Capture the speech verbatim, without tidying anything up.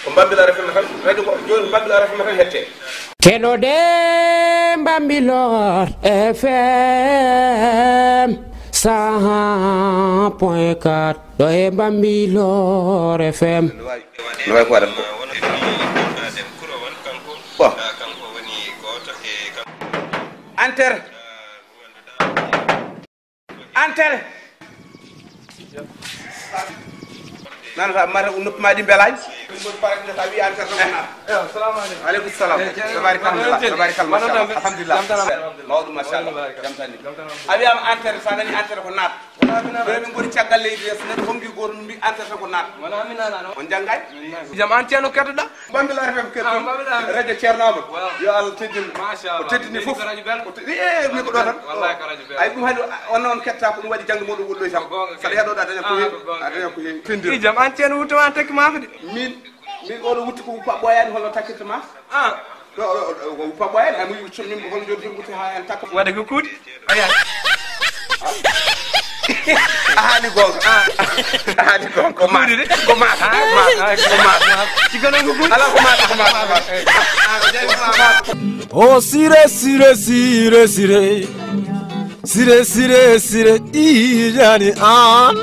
Ko Bambilor F M tan, radio ko jooni Bambilor F M tan hettee. Keɗoɗen Bambilor F M cent point quatre, ɗo e Bambilor F M. No wayi, no wayi ko waɗata ko. Bon. Entrée. Entrée. Nanata mata noppi ma ɗi mbelaani. Ɗum woni parade nde, so a wii entrée tan ko naat. Eyo, salamu aleykum. Aleykum salam. Tabarikalla, tabarikalla, machallah. Alhamdulillah. Mawɗum, machallah. Jam tan ni. A wiyaama entrée, so a nani entrée ko naat. Ɓe min ngoni caggal leydi, so neɗɗo honngi gooto, min mbi entrée tan ko naat. On janngaay? Jam an, ceerno, keɗoɗaa? Bambilor F M kettu. Ah, Bambilor F M. Radio Ceerno Amadou. Waaw. Yo Allah teddin. Machallah. O teddini fof. Ko radio belɗo. O teddi, eh, mi ko ɗo tan. Wallahi ko radio belɗo. Ay, ɗum hannde on, on ketta ko ɗum waɗi janngo mo ɗum wonɗo e jam. Ko goonga. Saɗa heɗoɗa daña ko heewi. A daña ko heewi. Findi. I jam an ceerno wutto an tekki ma fidi. Min, min ɗo ɗo wutti ko wuppa ɓooyaani holno takkirta ma. Ah. Ɗo, ɗo, ɗo, ko wuppa ɓooyaani, ay, mo wutti min ko holno joddi wutti ha en takka. Waɗa ko kuuɗi. Aya. A haali goonga. A haali goonga. Ko maat. Ko maat. Ko maat. Ko maat. Ci gënoon ko buy. Ala ko maat, ko maat, ko maat. O Siré, Siré, Siré, Siré. Siré, Siré, Siré, Tijani an.